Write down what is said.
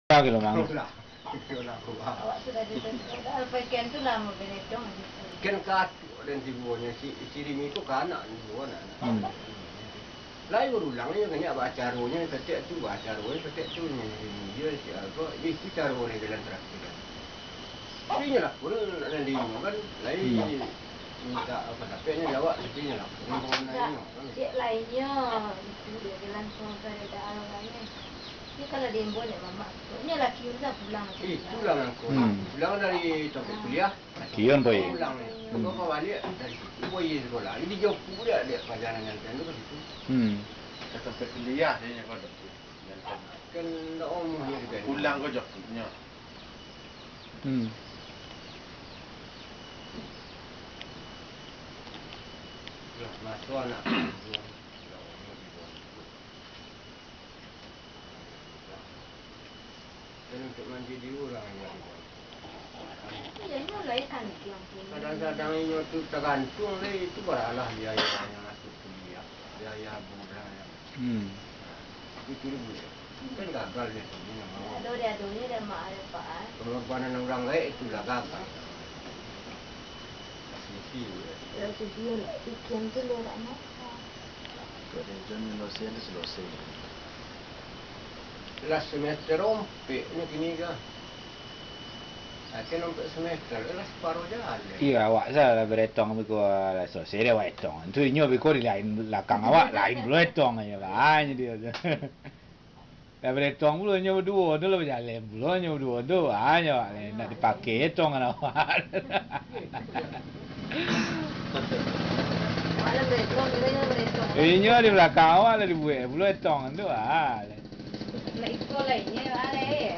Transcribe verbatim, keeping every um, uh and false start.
Lah, gitu, Mang. Lah, itulah. Awak sudah di-, sudah alpaikan tu lah mau beredong. Kan katuk dan tibuannya si, si Rimi tu ka anak, tibuan anak. Hmm. Lai barulang nyo, kan, nyo baacaronyo, ketek tu baacaronyo, ketek tu nyo, nyo, nyo, si Alfa, itu caro nyo jalan terakhir. Tapi nyo lah pun, nanti nyo kan, lai minta apa, tapi nyo jawab, tapi nyo lah pun, nyo kan. Cek lainnyo, itu dia jalan suruh saya dah awalnya. Ini kalau diimbau dek mamak, nyo laki udah pulang. Itulah ngangkut. Hmm. Pulang dari tempat kuliah. Kion, boy. Pulang ni. Hmm. Bawa balik dari situ, boy, sekolah. Jadi jauh dia, dia pelajaran yang tu ke situ. Hmm. Sampai kuliah dia nya kau dah. Kan ndak omah dia kan. Pulang kau jauh nya. Hmm. Lah, masuk anak. Dan untuk manjadi urang yang Iyo, inyo lai santiang pulo. Kadang-kadang inyo tu tagantuang lai, itu baralah biayanyo masuk kuliah, biaya bulan. Hmm. Itu dulu. Kan gagal dia tu, dia nggak mau. Ado dia, ado dia, ado mak, ado pak, ah. Pengorbanan urang gaek itu lah gagal. Sisi, ya. Lah, sisi, lah, pikiran tu lah nak makan. Kalau dia jangan selesai, dia selesai. Lah semester ompek nyo kini ka. Akhir ompek semester, eh, lah saparo jalan. Iyo, awak sa lah beretong biko, lah selesai dek awak etong. Tu inyo biko di lain balakang awak, lain pulo etong aja lah, nyo dio tu. Lah beretong pulo inyo baduo tu, lah bajalan pulo inyo baduo tu. Ah, nyo awak nak dipakai etong kan awak. Awak lah beretong, kiro inyo lah beretong. Inyo di balakang awak lah dibuek pulo etong tu, ah. Lah iko lah inyo, ah, lai.